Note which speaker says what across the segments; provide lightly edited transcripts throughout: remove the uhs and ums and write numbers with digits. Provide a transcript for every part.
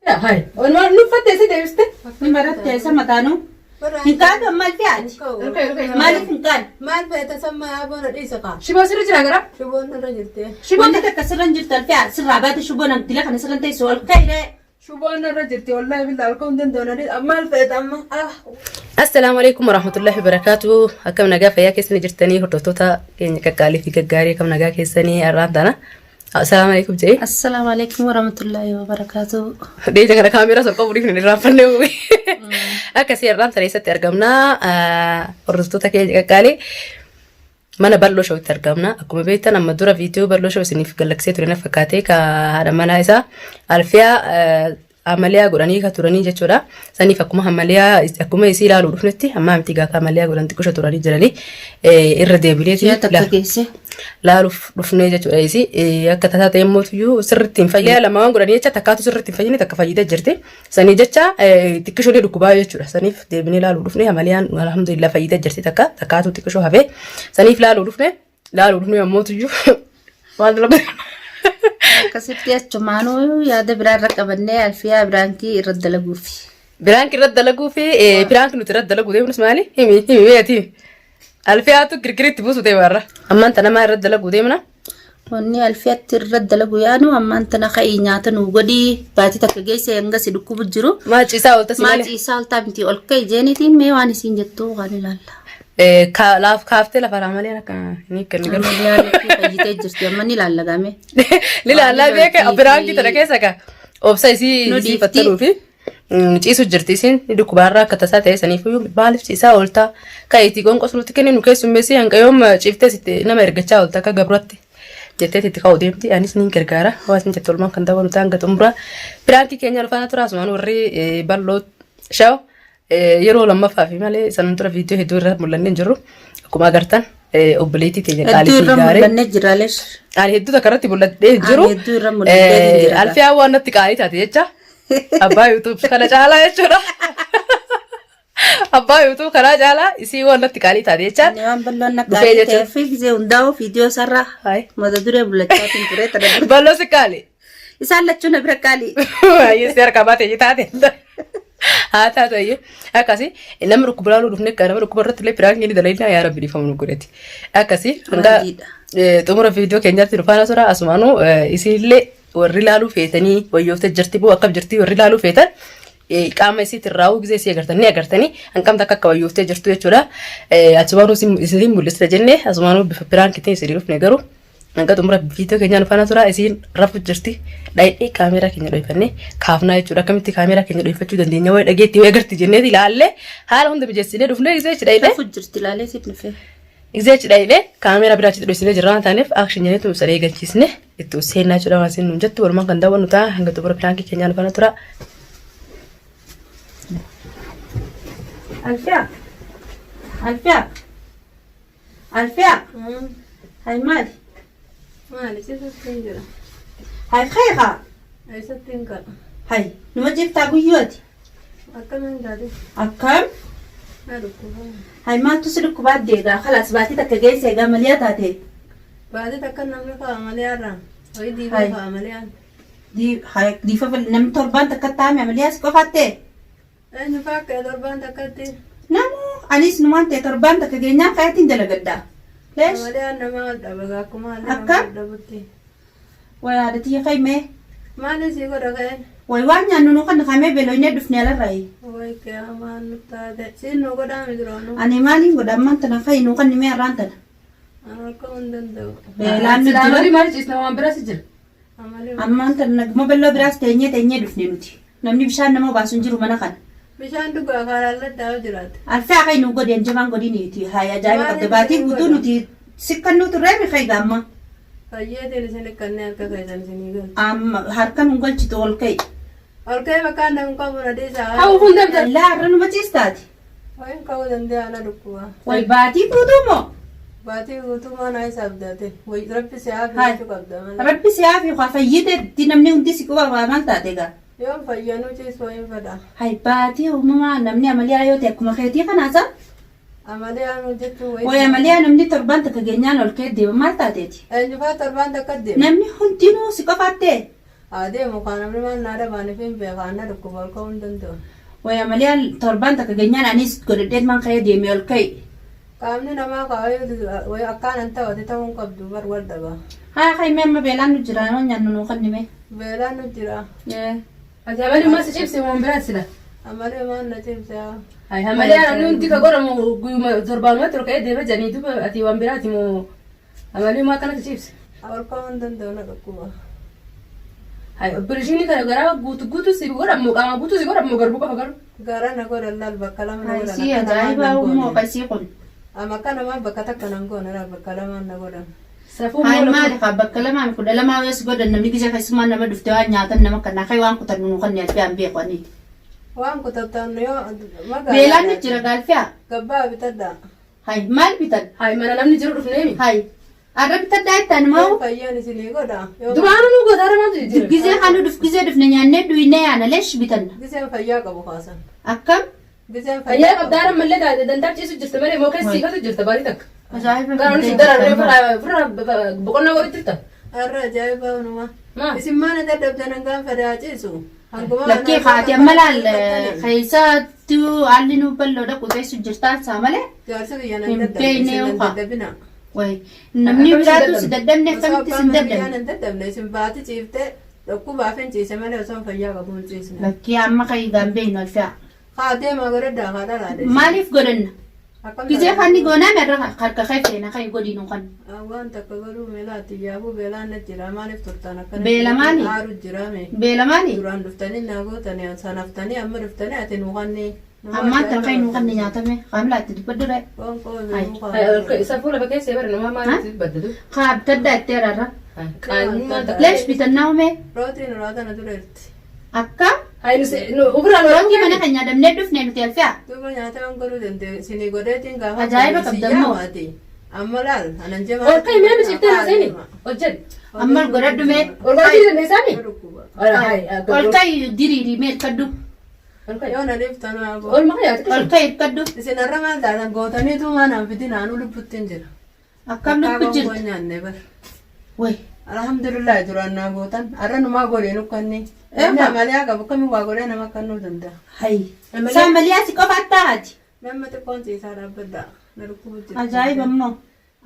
Speaker 1: Hai. Nu uffatte si deebiste.
Speaker 2: Ni maratte isa mataanuu. Hin kaatu amma alfiyaati. Maaliif hin kaane?
Speaker 3: Maal feeta samma aboona dhiisa kaa.
Speaker 1: Shiboo sirri jira gara?
Speaker 3: Shiboon irra jirti.
Speaker 2: Shiboon takka sirra hin jirtu alfiyaa sirraa baate shiboon abdila kana sirra hin teessu ol ka'e.
Speaker 3: Shiboon irra jirti wallaahi billaa halkan hin danda'u na dhiisa. Maal feeta amma? Ah.
Speaker 4: Assalaamu alaikum warahmatullahi wabarakatuh. Akkam nagaa fayyaa keessanii jirtanii hordoftoota keenya qaqqaalii fi gaggaarii akkam nagaa keessanii har'aan tana. Assalaamu alaikum jedhee.
Speaker 2: Assalaamu alaikum warahmatullahi wabarakatuh.
Speaker 4: Deeja kana kaameeraa sol qabu dhiifne irraanfannee uume. Akkasii har'aan tana eessatti argamna hordoftoota keenya qaqqaalii mana bal'oo showtti argamna. Akkuma beektan amma dura viidiyoo bal'oo show isiniif galaksee ture na fakkaatee ka haadha manaa isaa Alfiyaa amaliyaa godhanii ka turanii jechuudha. Saniif akkuma amaliyaa akkuma isii ilaaluu dhufnetti ammaa miti gaafa amaliyaa godhan xiqqisho turanii jiranii irra deebineeti
Speaker 2: Ji'a takka geesse.
Speaker 4: laaluuf dhufnee jechuudha. Isii akka tasaa ta'e immoo sirriitti hin fayyine. Lama waan godhanii jecha takkaatu sirriitti hin fayyine takka fayyitee jirti. Sanii jecha xiqqisho ni dhukkubaa jechuudha. Saniif deebinee laaluu dhufnee amaliyaan alhamdulillah fayyitee jirti takka takkaatu xiqqisho hafee. Saniif laaluu dhufne. Laaluu dhufnee ammoo tuyyuu maal dura
Speaker 2: Akkasitti achumaanuu yaada biraa irra qabannee alfiyaa biraankii irra dalaguufi.
Speaker 4: Biraanki irra dalaguu fi biraanki nuti irra dalaguu deemnus maali? Himi himi meeti. Alfiyaatu girgiritti buusu deema irra. Ammaan tana maa irra dalaguu deemna?
Speaker 2: Wanni alfiyaatti irra dalagu yaanu ammaan tana ka'ii nyaata nuu godhii baatii takka geesse hanga si dhukkubu jiru.
Speaker 4: Maa ciisaa oolta si
Speaker 2: Maa
Speaker 4: malee.
Speaker 2: ciisaa oltaa miti ol ka'i jeenitiin mee waan isiin jettu waan ilaalla.
Speaker 4: Laaf kaaftee lafa irraa malee akka hin hiikkanne garuu.
Speaker 2: Amaliyaan fayyitee jirti amma ni ilaallagame.
Speaker 4: Ni laallaa beeka biraankii tana keessa ka obsa isii
Speaker 2: Nu
Speaker 4: isii
Speaker 2: dhiifti.
Speaker 4: fattanuu fi ciisu jirti isiin ni dhukkubaarraa akka tasaa ta'e saniif iyyuu maaliif ciisaa ooltaa ka itti qonqos nutti kenni nu keessummeessii hanga yoom ciiftee sitti nama ergachaa oolta akka gabratti jettee itti ka'u deemti anis niin gargaara hawaasni jette olmaan kan dabalu ta'an hanga xumuraa biraankii keenya alfaana turaa asumaan warri bal'oo shaw Yeroo lammaffaa fi malee sanan dura viidiyoo hedduu irra mul'annee hin jirru. Akkuma agartan obboleettii teenya
Speaker 2: Hedduu
Speaker 4: qaalii fi
Speaker 2: irra
Speaker 4: gaarii.
Speaker 2: mul'annee jira lesh.
Speaker 4: Ani hedduu takka irratti mul'adhee hin jiru.
Speaker 2: Ani hedduu irra mul'adhee hin jira.
Speaker 4: Alfiyaa waan natti qaalii taate jecha. Abbaa YouTube kana caalaa jechuudha. Abbaa YouTube kanaa caalaa isii waan natti qaalii taate jecha.
Speaker 2: Ani waan bal'oon na
Speaker 4: Dhufee
Speaker 2: qaalii
Speaker 4: jechuudha.
Speaker 2: ta'eef gisee hundaa'u viidiyoo isaarraa
Speaker 4: Hayi.
Speaker 2: mata duree mul'achaatiin ture tana dura.
Speaker 4: Bal'oo si qaali.
Speaker 2: Isaan lachuu na bira qaalii.
Speaker 4: Baay'ee si harkaa baate taate. Haa taatu ayyee. Akkasi nama dhukkuba laaluu dhufne akka nama dhukkuba irratti illee piraankii ni dalagnaa yaa rabbi dhiifama nu godhati. Akkasi hanga
Speaker 2: Hojiidha.
Speaker 4: xumura viidiyoo keenyaatti nu faana tura asumaanuu isinillee warri laaluu feetanii wayyoofte jirti boo akkam jirti warri laaluu feetan qaama isiitti raawuu gisee isii agartan ni agartanii hanqamta akka akka wayyooftee jirtu jechuudha. Asumaanuu isin mul'isna jennee asumaanuu bifa piraankiitiin isin dhufne garuu Hanga xumura viidiyoo keenyaa nu faana tura isiin rafu jirti. Dhayidhee kaameeraa keenya dhoyfannee kaafnaa jechuudha. Akkamitti kaameeraa keenya dhoyfachuu dandeenya wayi dhageetti wayi agarti jenneeti ilaallee haala hunda mijeessinee dhufnee gisee achi dhayidhee.
Speaker 2: Rafu jirti ilaalee siif dhufee.
Speaker 4: Gisee achi dhayidhee kaameeraa biraa achitti dhoysinee jirra waan taaneef action jenneetu nu sadee eegalchiisne itti seennaa jechuudha waan isin nuun jettu walumaan kan daawwannu ta'a hanga xumura piraankii keenyaa nu faana tura.
Speaker 2: Alfiyaa. Alfiyaa. Alfiyaa. Hay maali?
Speaker 3: Maali ciisutti hin jira.
Speaker 2: Hay kayqa.
Speaker 3: Eessatti hin ka'a.
Speaker 2: Hay numa jirtaa guyyooti.
Speaker 3: Akkam hin taate.
Speaker 2: Akkam?
Speaker 3: Na dhukkuba.
Speaker 2: Hay maaltu si dhukkubaa deegaa khalaas baatii takka geesse egaa maliyaa taate.
Speaker 3: Baatii takka namni ka'a malee har'a. Wayii diimaa
Speaker 2: Hay.
Speaker 3: ka'a malee har'a.
Speaker 2: Diifa namni torbaan takka taa'ame amaliyaas qofattee.
Speaker 3: Eenyu fa'aa akka torbaan takkatti?
Speaker 2: Namuu anis numaan ta'e torbaan takka geenyaan ka'eetiin dalagadha. Leesh.
Speaker 3: Malee an nama wal dhaba gaa akkuma haalli nama
Speaker 2: Akka?
Speaker 3: wal dhabutti.
Speaker 2: Way haadha tiyya ka'i mee.
Speaker 3: Maali sii godha ka'een?
Speaker 2: Way waan nyaannu nu kan kamee beeloynee dhufne alarraayi.
Speaker 3: Way qiyaamaan nu taate. Siin nu godhaa miti roonu.
Speaker 2: Ani maaliin godha ammaan tana ka'i nu kan mee har'aan tana.
Speaker 3: An harka hin danda'u.
Speaker 2: Beelaan nu
Speaker 1: Silaa
Speaker 2: jira.
Speaker 1: malee maal ciisna waan biraas jira.
Speaker 3: Amalee
Speaker 2: Ammaan tana naguma balloo biraas teenyee teenyee dhufne nuti. Namni bishaan nama obaasu hin jiru mana kana.
Speaker 3: Bishaan dhugaa karaa laddaa yoo jiraate.
Speaker 2: Alfee akay nu godhi anjabaan godhi niiti haay ajaa'iba qabda
Speaker 3: Maaliif
Speaker 2: baatii
Speaker 3: isin
Speaker 2: guutuu
Speaker 3: godha?
Speaker 2: nuti sikkannuu turree mi kay gaamma
Speaker 3: Fayyeetiin isin hikkannee harka keessan isinii galcha.
Speaker 2: amma harka nun galchitu ol ka'i.
Speaker 3: Ol ka'ee bakka aannan hin qabu na dhiisaa.
Speaker 1: Haa ufuun deemta.
Speaker 2: Laa har'a numa ciistaati.
Speaker 3: Wayin ka'uu danda'a na dhukkuba.
Speaker 2: Way baatii guutuu moo?
Speaker 3: Baatii guutuu maa na isa abdate. Way rabbi si haa
Speaker 2: Haay.
Speaker 3: filachuu qabda malee.
Speaker 2: Rabbi si haa fi fayyite namni hundi si quba maal taate gaa.
Speaker 3: Yoon fayyanuu ciisuu hin fedha.
Speaker 2: Hay baatii uumamaa namni amaliyaa yoo ta'e akkuma keetii kanaasa.
Speaker 3: Amaliyaa nu jechuun wayii.
Speaker 2: Way amaliyaa namni torbaan takka geenyaan ol ka'ee deema maal taateeti?
Speaker 3: Eenyufaa torbaan takka deema.
Speaker 2: Namni hundinuu si qofaattee?
Speaker 3: Haa deemu kaa namni maal naa dhabaaniif hin beeka anna dhukkuba ol ka'uu hin danda'u.
Speaker 2: Way amaliyaan torbaan takka geenyaan anis godhadheet man ka'ee deemee ol ka'i.
Speaker 3: Qaamni namaa kaa wayi akkaan an ta'u ati ta'uu hin qabdu bar wal dhaba.
Speaker 2: Haa ka'i mee amma beelaan nu jira waan nyaannu nuu kenni mee.
Speaker 3: Beelaan nu jira.
Speaker 1: Ati amalee maal si cibse waan biraa sila.
Speaker 3: Amalee maal na cibse haa.
Speaker 1: Hayi amalee namni hundi ka godhamu guyyuma torbaanumatti ol ka'ee deema jedhanii duuba ati waan biraati moo amalee maa akkanatti cibse.
Speaker 3: Ol ka'uu hin danda'u na dhukkuba.
Speaker 1: Hayi opereeshinii kana garaa guutu guutu si godhamu qaama guutu si godhamu garbuu qofa garuu.
Speaker 3: Gara na godhan laal bakka lama na godhan.
Speaker 2: Isii ajaa'ibaa immoo qasii kun.
Speaker 3: Amma akka namaa bakka takka nan goone laal bakka lamaan na godhan.
Speaker 1: Safuu
Speaker 2: Hayi
Speaker 1: moo
Speaker 2: maali kaa bakka lamaan kudha lamaa wees godhan namni gisa keessumaa nama dhufte waan nyaatan nama kannaa kai waan kutannu nu kan alfiyaan beeku ani.
Speaker 3: Waan kutattan yoo magaalaa.
Speaker 2: Beelaan ni jira gaalfiyaa.
Speaker 3: Gabbaa bitadhaa.
Speaker 2: Hayi maal bitan?
Speaker 1: Hayi mana namni jiru dhufneemi.
Speaker 2: Hayi arra bitadhaa jettaan moo
Speaker 3: Fayyaan isinii godha. Yoo
Speaker 1: Duraanuu nu goota haramaatu jijjiirame.
Speaker 2: gisee kan dhuf gisee dhufne nyaannee duwinee yaana leesh bitanna.
Speaker 3: giseen fayyaa qabu kaasan.
Speaker 2: Akkam?
Speaker 3: Giseen
Speaker 1: Fayyaa qabdaa ammallee taate dantaaf ciisu jirta malee moo keessa siifatu jirta baarii takka.
Speaker 2: Ajaa'iba.
Speaker 1: Garuu si dararree firra boqonnaa godhu jirta.
Speaker 3: Har'a ajaa'iba hunuma.
Speaker 1: Maa?
Speaker 3: Isin maal dadhabdan hangaan fedhaa ciisu. Hanguma
Speaker 2: Lakkee haati amma laal keessattuu haalli nu bal'oodha quxeessu jirtaan isaa malee.
Speaker 3: Jaarsa kiyya nan
Speaker 2: Hin
Speaker 3: dadhabne.
Speaker 2: beekne
Speaker 3: Isin nan
Speaker 2: yookaan.
Speaker 3: dadhabina.
Speaker 2: Wayi namni biraatu si dadhabne akkamitti
Speaker 3: Osoo
Speaker 2: si hin
Speaker 3: abbaan kiyyaa
Speaker 2: dadhabne?
Speaker 3: nan dadhabne isin baati ciiftee dhukkubaaf hin ciise malee osoo hin fayyaa qabu hin ciisne.
Speaker 2: Lakkee amma kan gaan beeknu alfiyaa.
Speaker 3: Haa deemaa godhadhaa haa dhalaadhe.
Speaker 2: Maaliif godhanna?
Speaker 3: Akkam
Speaker 2: Gisee
Speaker 3: taate?
Speaker 2: kanni goonaa merra harka kee feena kee godhinu kan.
Speaker 3: Waan takka godhuu meelaatti yaabuu beelaan na jira maaliif turtan akkana
Speaker 2: Beela maali?
Speaker 3: aaru jira mee
Speaker 2: Beela maali?
Speaker 3: duraan dhuftanii naa gootanii sanaftanii amma dhuftanii ati nu kanni
Speaker 2: Ammaan tan kee nu kanni nyaatame qaamla itti dubbadhu ree.
Speaker 3: Qoonqoo
Speaker 2: Hai.
Speaker 3: beekuu
Speaker 1: Safuu lafa keessa bara nama maaliif baddatu.
Speaker 2: Haa bitadhaa itti araarra.
Speaker 1: Qaanyummaan takka.
Speaker 2: Leesh bitannaa umee
Speaker 3: Rootiin uraata na dureerti.
Speaker 2: akka
Speaker 1: Hayi nu ofirraa nu
Speaker 2: rooti mana kan nyaadamnee dhufne nuti alfiyaa.
Speaker 3: Duuba nyaata waan godhuu danda'e isinii godheetiin gaafa
Speaker 2: Ajaa'iba qabda immoo.
Speaker 3: maati. Amma laal anan jema.
Speaker 1: Ol ka'i mee misiftee haasa'ini hojjedhu.
Speaker 2: Amma ol godhadhu mee.
Speaker 1: Ol godhachuu dandeessaami?
Speaker 2: Ol ka'i diriirii mee hirkadhu.
Speaker 1: Ol ka'i.
Speaker 3: Yoo na dhiiftan haa boo.
Speaker 1: Ol maqaa yaadu.
Speaker 2: Ol ka'i hirkadhu.
Speaker 3: Isin har'a maal taatan gootaniitu maan an fidin aanuu lubbutti hin jira.
Speaker 2: Akkam lubbu jirti.
Speaker 3: nyaanne bar.
Speaker 2: Wayi.
Speaker 3: Alhamdulillah duraan naa gootan har'a numaa godhee nukkanni. Namni amaliyaa qabu kamiin waa godhee nama kannuu danda'a.
Speaker 2: Hayi. Saamaliyaa si qofa taati.
Speaker 3: Nama xiqqoon ciisaa dhaabbadha. Na dhukkubu jira.
Speaker 2: Ajaa'iba immoo.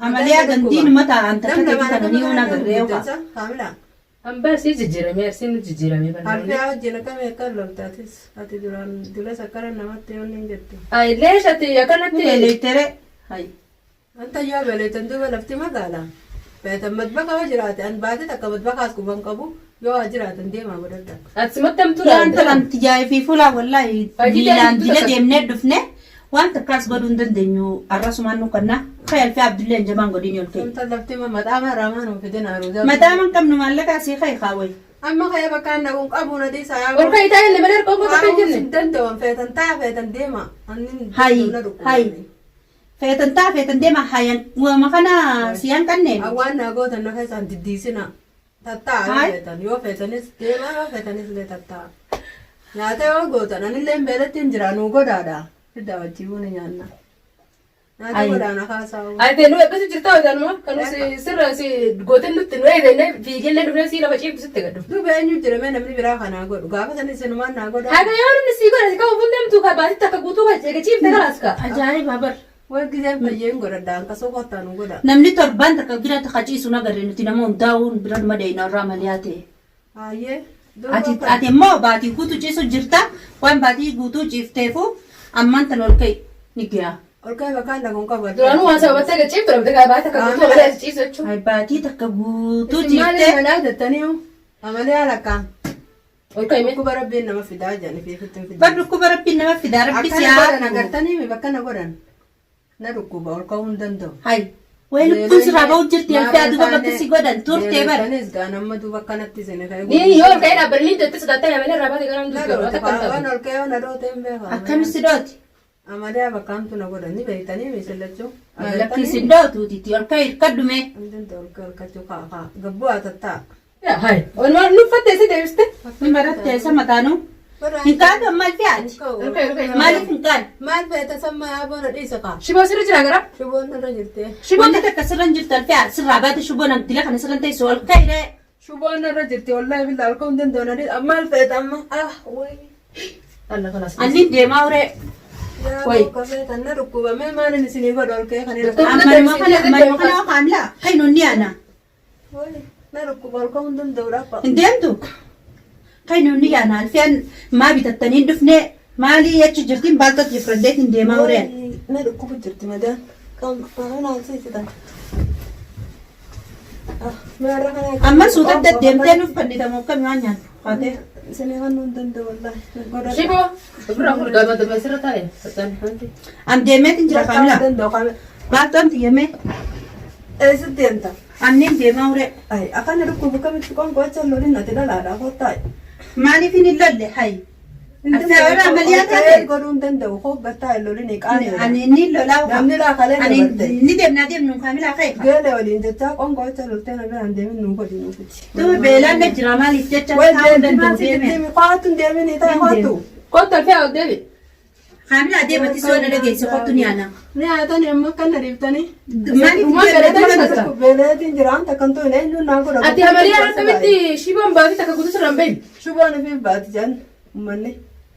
Speaker 2: Amaliyaa gandiinuma taa'an takka
Speaker 3: Namni
Speaker 2: takka
Speaker 3: lamaan
Speaker 2: kana ni yoona garree yookaan.
Speaker 3: Kaamila.
Speaker 1: Hambaa sii jijjiiramee arsiin nu jijjiiramee barnoonni.
Speaker 3: Alfiyaa wajjin akkamii akka loltaatis ati duraan dura sakkara namatti yoon hin jettu.
Speaker 1: Ayi leesh ati akkanatti.
Speaker 2: Beeleytere. Hayi.
Speaker 3: Wanta yoo beeleytan duuba lafti magaala. Beeleytan madbaka yoo jiraate an baate takka madbakaas quban qabu yoo haa jiraatan deemaa godhadha.
Speaker 1: Ati simatti hamtuu
Speaker 2: Waan talaan tijaa'ee fi fuulaa wallaahi
Speaker 1: Fayyidaan
Speaker 2: miilaan
Speaker 1: hedduu
Speaker 2: dila
Speaker 1: takka.
Speaker 2: deemnee dhufne waan takkaas godhuu hin dandeenyu arrasumaan nu kanna ka'e alfee Abdullee jamaan godhin ol ka'e.
Speaker 3: Wanta lafti mataama raamaan hin fidin haruusaa.
Speaker 2: Mataa man qabnu maallaqa asii ka'e kaawwayi.
Speaker 3: Amma ka'ee bakka an dhaquun qabu na dhiisaa yaa
Speaker 1: Ol ka'i taa'ee malee harka qofa hin jenne.
Speaker 3: Danda'uun feetan taa feetan deema. Annin
Speaker 2: Hayi
Speaker 3: na dhukkuba.
Speaker 2: hayi. Feetan taa feetan deema hayan waama kana siyaan kanneen.
Speaker 3: Awwaan naa gootan na keessaan diddiisina. Tattaa yoo
Speaker 2: Hayi.
Speaker 3: feetan yoo feetanis deemaa yoo feetanis illee tattaa. Nyaata yoo gootan anillee beelatti hin jira nuu godhaadha. Fidda wajjin ni nyaanna. Nyaata
Speaker 2: Hayi.
Speaker 3: godhaana kaasaa.
Speaker 1: Ati nu akkasi jirta hojjanuma kan si sirra si gooteen nutti nu eegenne fiigellee dhufnee si lafa ciiftu sitti gadhu.
Speaker 3: Duuba eenyu jira mee namni biraa kanaa godhu gaafa sanis isinumaan naa godha.
Speaker 1: Haga yoo namni si godhe si qabu fundamtu ka baasitti akka guutuu ka eega ciifte kalaas ka.
Speaker 2: Ajaa'iba bar.
Speaker 3: Way giseen fayyeen godhadha hanqasuu kottaa nu godha.
Speaker 2: Namni torbaan takka biratti qaciisu nagarre nuti nama hundaa'uun bira dhuma deeyna irraa maliyaa ta'e.
Speaker 3: Hayyee.
Speaker 2: Ati ati immoo baatii guutuu ciisu jirta waan baatii guutuu ciifteefu ammaan tan ol ka'e ni ga'a.
Speaker 3: Ol ka'ee bakka dhaquun qabu.
Speaker 1: Duraanuu waan sababattee eega ciiftu dhabde ka baasitti akka guutuu malee si ciisu jechuudha.
Speaker 2: Ay baatii takka guutuu
Speaker 3: Isin maaliif
Speaker 2: ciiftee
Speaker 3: manaa jettanii amalee haala akkaan.
Speaker 1: Ol ka'i mee.
Speaker 3: Dhukkuba rabbiin nama fidaa jedhanii fi ofitti hin
Speaker 2: bar
Speaker 3: fidan.
Speaker 2: dhukkuba rabbiin nama fidaa rabbi si
Speaker 3: Akkana godhan
Speaker 2: haa.
Speaker 3: agartanii mi bakka na godhan. Na dhukkuba ol ka'uu hin danda'u.
Speaker 2: Hay wayi lubbuun sirraa ba'u jirti alfee aduuba bakka si godhan turtee bar.
Speaker 3: Beeletanis gaa nama duuba akkanatti isin ka'e.
Speaker 1: Ni yoo ol ka'ee dhaabbanni jettee sodaattee malee irraa baate gara
Speaker 3: Na
Speaker 1: hamtuu
Speaker 3: dhoote
Speaker 1: akka hin
Speaker 3: waan
Speaker 1: taatu.
Speaker 3: ol ka'ee na dhoote hin beekamu.
Speaker 2: Akkamitti dhooti?
Speaker 3: Amalee bakka hamtu na godhan ni beektanii mi isin lachuu.
Speaker 2: Lakki isin dhootuuti ol ka'e hirkadhu mee.
Speaker 3: Hin danda'u ol ka'e ol kachuu kaa kaa gabbuu haa tattaa.
Speaker 1: Hayi. Walumaa nu uffattee si deebiste.
Speaker 2: Ni baratte isa mataanuu. Hin kaatu amma alfee ati.
Speaker 1: Ol ka'i ol ka'i.
Speaker 2: Maaliif hin kaane?
Speaker 3: Maal feeta samma yaaboo na dhiisa kaa.
Speaker 1: Shiboo sirri jira gara.
Speaker 3: Shiboon irra jirtee.
Speaker 2: Wanti takka sirra hin jirtu alfee sirraa baate shiboon dila kana sirra hin teessu ol ka'e ree.
Speaker 3: Shuboon irra jirti wallaahi billaa halkan hin danda'u nadi maal feeta amma ah wayi.
Speaker 1: Alla kanas.
Speaker 2: Anni deemaa uree.
Speaker 3: Yaa
Speaker 1: Wayi.
Speaker 3: bakka feetan na dhukkuba mee maalin isinii godhu ol ka'ee kan irra.
Speaker 2: Ammanuma kana ammanuma kana kaamila kainu ni ana.
Speaker 3: Wayi na dhukkuba ol ka'uu hin danda'u dhapha.
Speaker 2: Hin deemtu. Kainu ni ana alfiyaan maa bitattanii hin dhufne maalii achi jirtiin baaltoti fudhadheetiin deemaa uree.
Speaker 3: Wayi na dhukkubu jirti madaan. Qaama qaama siisitan. Ah mee irra kana.
Speaker 2: Amma suuta deddeemtee nuuf fannitamu akkami waan nyaannu haatee.
Speaker 3: Isinii kan hin danda'u wallaahi. Godhadha.
Speaker 1: Shiboo. Ofirraa fuudhi gaama dabaa sirra taa'e. Sassaan hanti.
Speaker 2: An deemeetiin jira
Speaker 3: Bakka hin
Speaker 2: kaamila.
Speaker 3: danda'u qaama.
Speaker 2: Baaltoon tiyyamee
Speaker 3: Eessatti deemta?
Speaker 2: anniin deemaa uree.
Speaker 3: Ay, akana dhukkubu kamitti qoonqoo acha lolin ati dhalaadha kottaa.
Speaker 2: Maaliif hin lolle hayi. Alfiyaan amaliyaa taate.
Speaker 3: Godhuu hin danda'u hoggattaa hin lolin qaanii.
Speaker 2: Ani ni lolaa.
Speaker 3: Namni laakalee
Speaker 2: Ani
Speaker 3: dabarte.
Speaker 2: ni deemnaa deemnu kaamilaa ka'e.
Speaker 3: Geele waliin jechaa qoonqoo acha loltee na biraan deemin nuu godhi nuu fiti.
Speaker 2: Duuba beelaan na jira maaliif jecha
Speaker 3: Wai
Speaker 2: taa'uu
Speaker 3: deemti
Speaker 2: danda'u
Speaker 3: maal si
Speaker 2: deeme.
Speaker 3: deemi qo'atu hin deemini ta'e qo'atu.
Speaker 1: Kottu alfee ol deebi.
Speaker 2: Kaamilaa deemati soo na dhageesse kottu ni ana.
Speaker 3: Ni haatani amma kan na dhiiftanii.
Speaker 2: Maaliif
Speaker 1: Uumaa
Speaker 2: deemna
Speaker 1: galatanii
Speaker 2: dura
Speaker 1: fasta.
Speaker 3: Beeleetiin jira anta kan tu'in eenyuun naa godha.
Speaker 1: Ati hamaliyaa akkamitti shiboon baatee takka guutuu sirra hin beekne.
Speaker 3: Shuboon ifiif baati jan uummanni.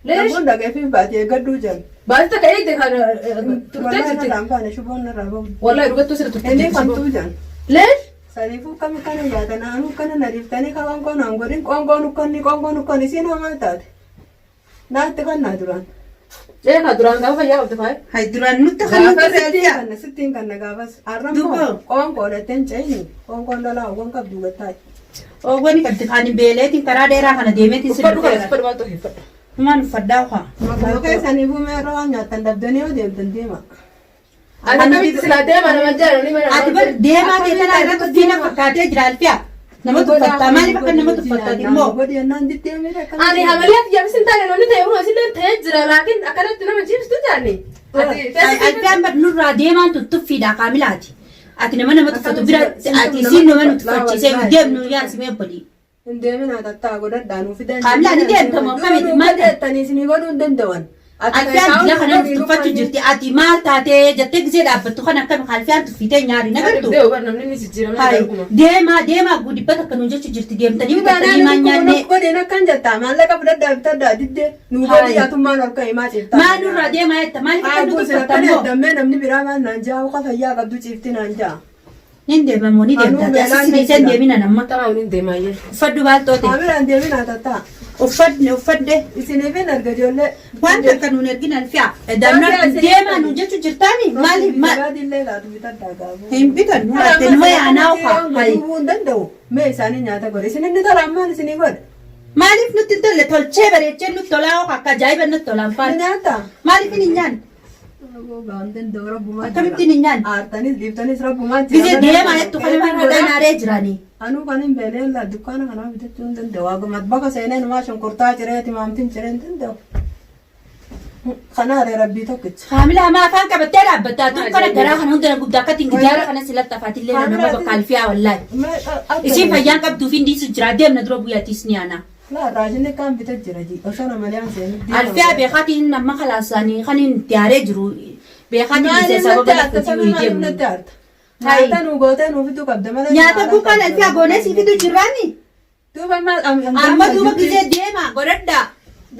Speaker 1: Leesh.
Speaker 3: Namoonni dhaqee ifiif baati eeggadhuu jan.
Speaker 1: Baatee takka eegde kan turtee
Speaker 3: Wallahi
Speaker 1: jirti.
Speaker 3: narraa hin baane shuboon narraa bahu.
Speaker 1: Wallahi dhugattuu sirra turtee
Speaker 3: Inni
Speaker 1: jirti.
Speaker 3: fantuu jan.
Speaker 1: Leesh.
Speaker 3: Saniifuu kam kana yaatan aanuu kana na dhiiftanii ka qoonqoo naan godhin qoonqoon ukkanni qoonqoon ukkan isiin hamaa taate. Naatti kan naa duraan.
Speaker 1: Eegaa duraan gaafa fayyaa qabdu faaya.
Speaker 2: Hay duraan nutti kan nutti
Speaker 3: Sittiin
Speaker 2: reeltiya.
Speaker 3: kanna sittiin kanna gaafas. Har'a
Speaker 2: Dubboo.
Speaker 3: immoo qoonqoo dhatteen ce'ini qoonqoon dhalaa hawwan qabdu gattaa'e.
Speaker 2: Oowwani qabdi kaani beeleetiin karaa dheeraa kana deemeetiin si
Speaker 1: Uffadhu kana
Speaker 2: dhufeera.
Speaker 1: uffadhu maaltu uffadhu.
Speaker 2: Maal uffadhaa ukaa?
Speaker 3: Makuma keessaniifuu meerra waan nyaattan dhabdanii yoo deemtan deema.
Speaker 1: Ati akkamitti silaa deema nama jaalladhu mana.
Speaker 2: Ati bar deemaa kee kanaa irratti tuffiina fakkaatee jira alfiya. Nama tuffattaa maaliif akka nama tuffattaati immoo?
Speaker 3: Godhi jennaan diddeemee akkana.
Speaker 1: Ani hamaliyaa xiyyaafis hin taane namni ta'e kun isillee ta'ee jira laakiin akkanatti nama jiibsitu jaanne.
Speaker 2: Alfiyaan bar nurraa deemaan tun tuffiidha kaamilaati. Ati nama nama tuffatu bira ati isiin nama nu tuffachiisee deemnu yaasi mee obbolii.
Speaker 3: Hin deeminaa tattaa godhadhaa nuu fidan.
Speaker 2: Kaamilaa ni deemtamu akkamitti maal
Speaker 3: Jettanii isinii godhuu hin danda'an.
Speaker 2: Alfiyaan dila kana nuuf tuffachuu jirti. Ati maal taatee jettee gisee dhaabbattu kan akkami alfiyaan tuffitee nyaari nagartu.
Speaker 1: Deemu bar namni ni jijjiirama
Speaker 2: Hai
Speaker 1: darguma.
Speaker 2: deemaa deemaa guddibata akka nuun jechuu jirti deemtanii bitatanii maal nyaannee.
Speaker 3: Godheen akkan jettaa maallaqa fudhadhaa bitadhaa diddee nuu godhi
Speaker 2: Hai.
Speaker 3: atummaan ol ka'e maa ciiftaa.
Speaker 2: Maal nurraa deemaa jetta maaliif akka nu
Speaker 3: Haa
Speaker 2: tuffatta
Speaker 3: akkana
Speaker 2: immoo?
Speaker 3: dammee namni biraa maal naan ja'a uka fayyaa qabdu ciifti naan ja'a.
Speaker 2: Nin deemamoo ni
Speaker 3: Anuu
Speaker 2: deemta.
Speaker 3: beelaan
Speaker 2: Asii
Speaker 3: ni
Speaker 2: dhiiseen
Speaker 3: jira.
Speaker 2: deemina namma.
Speaker 1: Tamaa hin deemaa jira.
Speaker 2: Uffadhu baaltoote.
Speaker 3: Kaamilaan deeminaa tattaa.
Speaker 2: Uffadhe uffadhe.
Speaker 3: Isiniif hin arga ijoollee.
Speaker 2: Waan takka nuun ergin alfiyaa. Damna deemaa nuun jechuu jirtaami maaliif maal
Speaker 3: Gabaadillee laatu bitadhaa gaafu.
Speaker 2: hin bitannu ate numa yaanaa ufa. Hai.
Speaker 3: Duubuu hin danda'u. Mee isaanii nyaata godhe. Isin inni tola ammaan isinii godhe.
Speaker 2: Maaliif nutti hin tolle tolchee bareechee nutti tolaa ofa akka ajaa'iba nutti tolaan
Speaker 3: Ni
Speaker 2: faana.
Speaker 3: nyaata.
Speaker 2: Maaliif hin nyaanne? Akkamittiin hin nyaanne?
Speaker 3: Aartanis dhiiftanis rabbumaan
Speaker 2: Gisee deemaa jettu kana maal naaree jiranii.
Speaker 3: Anuu kan hin beeleen laa dukkaana kanaa bitachuu hin danda'u. Haguma bakka seenee numaa shunkurtaa ciree timaamtiin ciree hin danda'u. Kanaaree rabbii tokkicha.
Speaker 2: Kaamila hamaa afaan qabattee dhaabbattaa tun kana garaa kana hunda guddaa akka tingijaara kana silatti afaatillee nama bakka alfiyaa wallaahi. Isiin fayyaan qabduuf hin dhiisu jira deemna dura guyyaattis ni aanaa.
Speaker 3: Laa raashinni kaan bita jira ji. Osoo nama maliyaan seenuu.
Speaker 2: Alfiyaa beekaatiin amma kalaasaanii kan hin diyaaree jiru beekaatiin
Speaker 3: Maaliif
Speaker 2: isa sababa
Speaker 3: natti aarta?
Speaker 2: lafa
Speaker 3: Sababa
Speaker 2: jiru
Speaker 3: maaliif
Speaker 2: deemnu.
Speaker 3: natti aarta?
Speaker 2: Hai.
Speaker 3: Nyaata nuu gootee nuu fiduu qabda malee.
Speaker 2: Nyaata kuukaan alfiyaa goonee sii fidu jirraani.
Speaker 3: Duuba maal
Speaker 2: Amma duuba gisee deemaa godhadhaa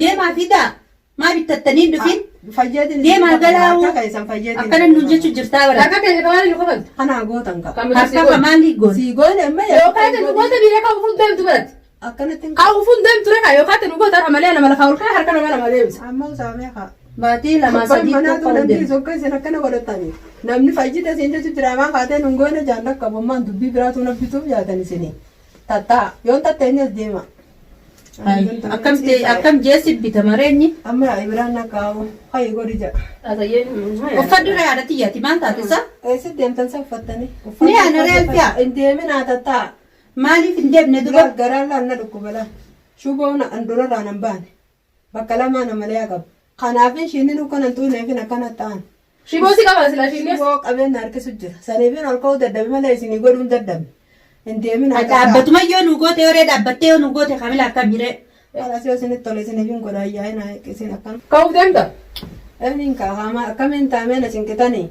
Speaker 2: deemaa fidaa maa bittattanii hin dhufin
Speaker 3: Fayyadin
Speaker 2: deemaa galaa'uu
Speaker 3: Akka keessan fayyadin.
Speaker 2: akkana nuun jechuu jirtaa bara.
Speaker 1: Harka keenya kamaali nu kafaltu.
Speaker 3: Kanaa gootan qaba.
Speaker 1: Kan
Speaker 2: Harka kamaali goon.
Speaker 3: Sii goone amma
Speaker 1: Yookaan nu goota biiree kan ufuun deemtu biratti.
Speaker 3: Akkanatti hin
Speaker 1: Kan ufuun deemtu reekaa yookaan nu goota malee nama lafaa ol ka'ee harka nama nama deebisa.
Speaker 3: Amma usaamee haa.
Speaker 2: Baatii lamaa sadii
Speaker 3: Manaa
Speaker 2: tokko
Speaker 3: namni
Speaker 2: deema.
Speaker 3: sokka isin akkana godhatanii. Namni fayyida isin jechu jira maa kaatee nun goone jaan akka bommaan dubbii biraatu na bituuf yaatan isinii. Tattaa yoon tatteenyas deema.
Speaker 2: Akkam ta'e akkam jeessi bitama reenyi.
Speaker 3: Amma Ibiraan akka hayi godhi jedha.
Speaker 2: Uffadhu yaada xiyyaati maal taate isa?
Speaker 3: Eessi deemtan sa uffattanii?
Speaker 2: Ni ana reelfiyaa.
Speaker 3: Hin deeminaa tattaa.
Speaker 2: Maaliif hin deemne
Speaker 3: Dura
Speaker 2: duba?
Speaker 3: garaan laan na dhukkuba Shuboon an durarraa nan baane. Bakka lamaa na malee qabu. Kanaafin shiinni akkanan xuuneefin akkana ta'an.
Speaker 1: Shiboo si qaba silaa shiinni.
Speaker 3: Shiboo qabeenya harkisu jira. Saniifin ol ka'uu dadhabe malee isinii godhuun dadhabne. Hin deeminaa tattaa.
Speaker 2: Dhaabbatuma yoo nu goote yoree dhaabbattee yoo nu goote kamila akkam jiree?
Speaker 3: Kanas yoo isinitti tole isiniifin godha ayyaa'ina isin akkana.
Speaker 1: Ka'uuf deemta.
Speaker 3: Inni hin kaa'ama akkamiin taamee na cinqitanii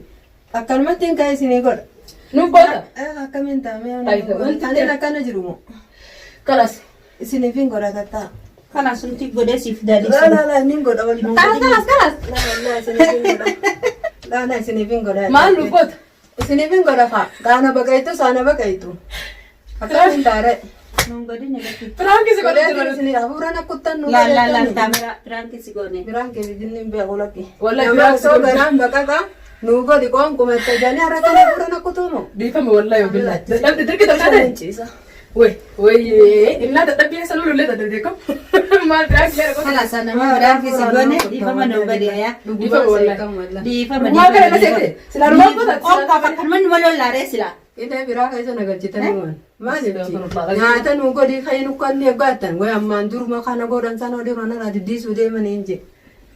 Speaker 3: akkanumatti hin ka'e isinii godha.
Speaker 1: Nuuf goota.
Speaker 3: Akkamiin taamee
Speaker 1: Ay, wanti
Speaker 3: kanneen akkana jiru moo.
Speaker 1: Kalas.
Speaker 3: Isiniif hin godha tattaa.
Speaker 2: Kalaas nuti godhee siif daadhisu.
Speaker 3: Laa laa laa inni godha waliin.
Speaker 1: Kalas kalas kalas.
Speaker 3: Laa laa isiniif hin godha. Laa laa isiniif hin godha.
Speaker 1: Maal nu goota?
Speaker 3: Isiniif hin godha faa. Gaana baqaytu saana baqaytu. Akkamiin taare.
Speaker 2: Nuun godhin irratti.
Speaker 1: Piraanki si godhee
Speaker 3: Godheetiin
Speaker 1: jiru.
Speaker 3: isinii hafuuraan akkuttan nu
Speaker 2: Laal laal laal
Speaker 3: godhettani.
Speaker 2: kaameraa piraanki si goone.
Speaker 3: Biraan kee bijinni hin beeku lakki.
Speaker 1: Wallahi
Speaker 3: Nama
Speaker 1: biraan si
Speaker 3: osoo
Speaker 1: godhe.
Speaker 3: garaan baqaqa nuu godhi qoonqumette jedhanii har'a kana hafuuraan akkutuumu.
Speaker 1: Dhiifama wallahi billah. Dadhabde dirqi tokko
Speaker 3: Ciisa.
Speaker 1: Wey wey innaa dadhabbii keessa lulullee dadhabde kom. Maal piraanki jedha goota.
Speaker 2: Kalaas nama piraanki si goone dhiifama nuun godhi ayaa.
Speaker 1: Dhiifama wallahi.
Speaker 2: Dhiifama
Speaker 1: Maal kana seete? Silaa rumaa goota.
Speaker 2: Qoonqaa bakka numa lollaaree silaa.
Speaker 3: Qinee biraa keessa na galchitanii waan. Maal jechi? Nyaata nuu godhi kan nukkanni eeggattan. Way ammaan duruma kana godhan sana oduu kana diddiisuu deemanii hin jee.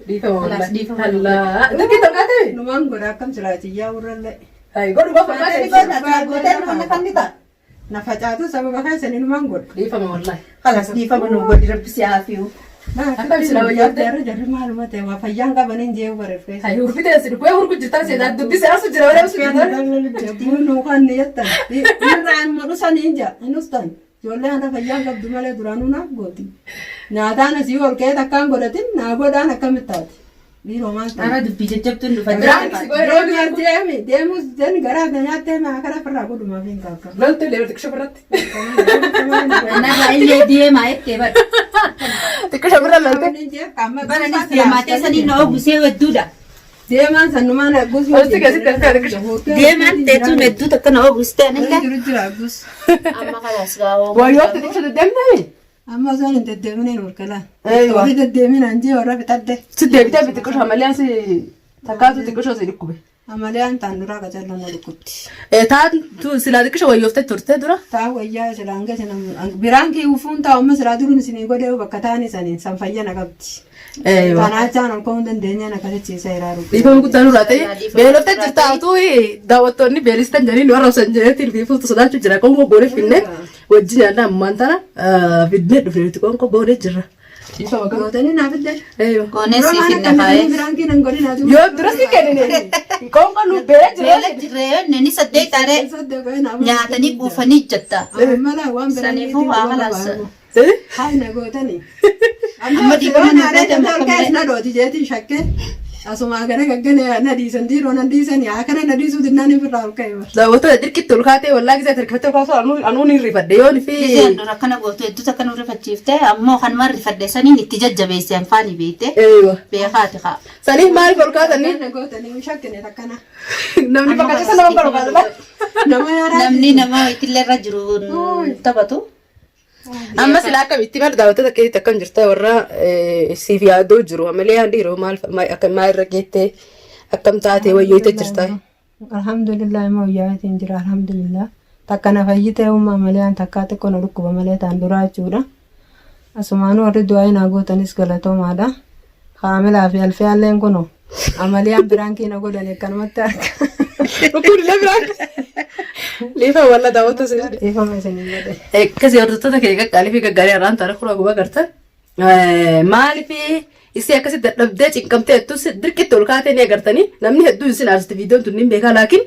Speaker 1: Dhiifama
Speaker 2: Kalaas
Speaker 1: wallahi.
Speaker 2: dhiifama.
Speaker 1: Allah. Dirqi tokko ta'e.
Speaker 3: Numaan godha akkam silaatiyyaa warrallee.
Speaker 1: Hay godhu bafa maal?
Speaker 3: Na facaatu sababa keessanii numaan godha.
Speaker 1: Dhiifama wallahi.
Speaker 2: Kalaas dhiifama nuun godhi rabbi si haafiyu.
Speaker 1: Akkam silaa wayyaafte?
Speaker 3: Jarri jarri maaluma ta'e waa fayyaan qaban hin jee bareeffee.
Speaker 1: Hay hurfite si dhukkee hurku jirtan seetaa dubbise asu jira warra asu jira.
Speaker 3: Nuu kan ni jettan. Irraan madhusan hin jaa hin ustan. Ijoollee ana fayyaan qabdu malee duraanuu naaf gooti. Nyaataan asii ol ka'ee takkaan godhatin naa godhaan akkamitti taati. Dhiiroo maal ta'e?
Speaker 2: Ara dubbii jajjabtuun dhufa.
Speaker 1: Piraanki si godhe
Speaker 3: Deemi deemi deemus den garaa na nyaattee maa kana ofirraa godhumaaf hin qabu.
Speaker 1: Loltu illee xiqqisho biratti.
Speaker 2: Kanarraa illee deemaa jettee bara.
Speaker 1: Xiqqisho bira lolte.
Speaker 2: Baranis deemaatee saniin na oogusee hedduudha.
Speaker 3: Deemaan sannumaan aggus.
Speaker 1: Hojii keessatti elfee xiqqisho.
Speaker 2: Deemaan teetuun hedduu takka na oogustee anillee.
Speaker 3: Jiru jira aggus.
Speaker 2: Amma kalaas gaawoo.
Speaker 1: Wayyootti xiqqisho deddeemtee?
Speaker 3: Amma osoo hin deddeeminiin urkalaa.
Speaker 1: Eeywa.
Speaker 3: Warri deddeeminaan jee warra fixadde.
Speaker 1: Si deebitee fi xiqqisho amalee si takkaatu xiqqisho si dhukkube.
Speaker 3: Amalee an taan duraa qacarra na dhukkubti.
Speaker 1: Taatu silaa xiqqisho wayyooftee turte dura.
Speaker 3: Taa wayyaa silaa hanga isin biraan kee ufuun taa'u amma silaa duruun isinii godhee bakka taa'anii saniin san fayyana qabdi. Tanaachaan ol ka'uu hin dandeenyaan akkasichiisa iraaru.
Speaker 1: Dhiifama guddaa nurraa ta'e beeloftee jirta utuu daawwattoonni beelistan jedhanii nu arrabsan jedheetiin fiifuutu sodaachuu jira qoonqoo goonee finne wajjin nyaannaa ammaan tana fidnee dhufne nuti qoonqoo goonee jirra. Dhiifama guddaa.
Speaker 3: Gootanii naaf illee.
Speaker 2: Goonee siif hin nafaa'ee.
Speaker 3: Biraan kee nan godhin haa
Speaker 1: Yoo dura si kennine qoonqoo nu beelee jira.
Speaker 2: Beela jirree inni saddeet taaree nyaatanii quufanii jetta.
Speaker 3: Mala waan biraan
Speaker 2: Saniifuu waa kalaas.
Speaker 3: Haa na gootanii.
Speaker 2: Amma dhiifama nu godhan
Speaker 3: Ol ka'es na dhooti jeetiin shakkee. Asumaa gara gaggane na dhiisan diiroo na dhiisanii haa kana na dhiisuu dinnaan irraa ol ka'e bara.
Speaker 1: Daawwattoota dirqitti ol kaatee wallaa gisee tarkifattee ol kaasuu anuu ni rifadhe yoon fi.
Speaker 2: Isheen dura akkana gootu hedduutu akka nu rifachiifte ammoo kanuma rifadhe saniin itti jajjabeesse anfaanii beekte
Speaker 1: Eeywa.
Speaker 2: beekaati kaa.
Speaker 1: Saniif maaliif ol kaatanii?
Speaker 3: Na gootanii shakkine takkana.
Speaker 1: Namni bakka keessa nama barbaada.
Speaker 3: Nama yaaraa.
Speaker 2: Namni nama itillee irra jiru taphatu.
Speaker 1: Amma silaa akkamitti maal daawwattoota keetti akkam jirta warra siif yaadoo jiru amalee haalli yeroo maal akka maal irra geettee akkam taate wayyooyte jirta.
Speaker 3: Alhamdulillah ima wayyaatiin jira alhamdulillah. Takka na fayyite uumaa malee an takkaa xiqqoo na dhukkuba malee taan duraa jechuudha. Asumaanuu warri du'aa naa gootanis galatoomaadha. Kaamilaa fi alfiyaalleen kuno amaliyaan biraan kee na godhan akkanumatti harka.
Speaker 1: Dhukkuun illee biraan. Liifa walla daawwattoota isin.
Speaker 3: Dhiifama isiniin godhe.
Speaker 1: Akkasii hordoftoota kee qaqqaalii fi gaggaarii har'aan taana kuraa gubaa gartan. Maaliif isii akkasii dadhabdee cinqamtee hedduu dirqitti ol kaatee ni agartanii namni hedduu isin aarsitti viidiyoon tun ni beekaa laakiin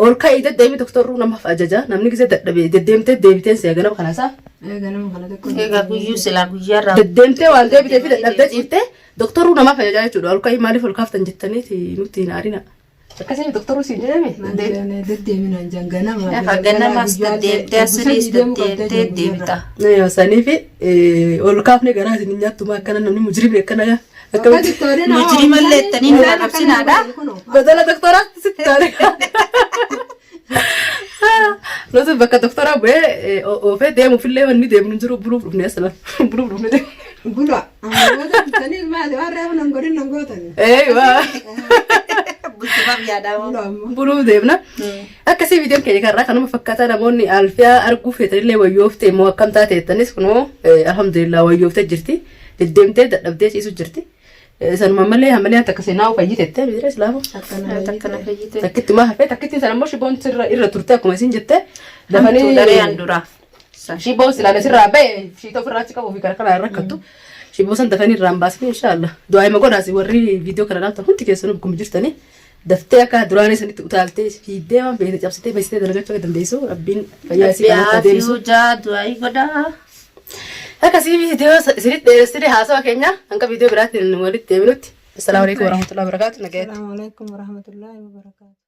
Speaker 1: ol ka'ii deddeemii doktorruu namaaf ajaja namni gisee dadhabee deddeemtee deebiteen si'a ganama kana isaa
Speaker 3: Egaa nama kana xiqqoo.
Speaker 2: Egaa guyyuu silaa guyyaarraa.
Speaker 1: deddeemtee waan deebitee fi dadhabdee ciiftee doktorruu namaaf ajaja jechuudha ol ka'ii maaliif ol kaaftan jettaniiti nutti hin aarina. Akkasii doktorruu siin jedhame
Speaker 3: Deddeeminaan janganama.
Speaker 2: Egaa ganamaas deddeemtee asiriis deddeemtee deebita.
Speaker 1: Saniif ol kaafne garaa isin hin nyaattu akkana namni mujrimni akkana akkamitti
Speaker 2: Mujrimallee ittanii nu arrabsinaadha.
Speaker 1: Badala doktoraatti sitti taane. Nuti bakka doktoraa bu'ee oofee deemuufillee wanni deemnu hin jiru buluuf dhufne asala buluuf dhufne deemu.
Speaker 3: Bula. Amma gootanii maali waan reefu nan godhin nan gootanii.
Speaker 1: Eeyyuu
Speaker 2: Bulchumaaf yaadaa.
Speaker 3: Bula ammoo.
Speaker 1: buluuf deemna. Akkasii viidiyoon keenya kanarraa kanuma fakkaataa namoonni alfiyaa arguu feetanillee wayyoofte immoo akkam taate jettanis kunoo alhamdulillah wayyooftee jirti. Deddeemtee dadhabdee ciisu jirti. Sanuma malee hamalee akka seenaa fayyitettee biira islaamu.
Speaker 2: Takkana fayyite.
Speaker 1: Takkitti maa hafee takkitti sana immoo shiboon sirra irra turte akkuma isin jette
Speaker 2: Hamtuu daree
Speaker 1: dafanii
Speaker 2: handura.
Speaker 1: shiboon silaan sirraa ba'e shiitoo ofirraa achi qabuu fi kana kana rakkattu shiboo san dafanii irraa hin baasni inshaallah du'aa hima godhaasi warri viidiyoo kana laaltan hundi keessanuu akkuma jirtanii Daftee akka duraanii sanitti utaaltee fiiddee waan feete cabsitee baysitee dalagachuu akka dandeessu Rabbiin fayyaa isii kan akka deebisu.
Speaker 2: Jaa du'aayii godhaa.
Speaker 1: Akkasii viidiyoo isinitti dheeressine haasawa keenya hanga viidiyoo biraatiin walitti deebinutti. Assalaamu alaikum warahmatullahi wabarakatuh. Nagaatti.
Speaker 3: Assalaamu alaikum warahmatullahi wabarakatuh.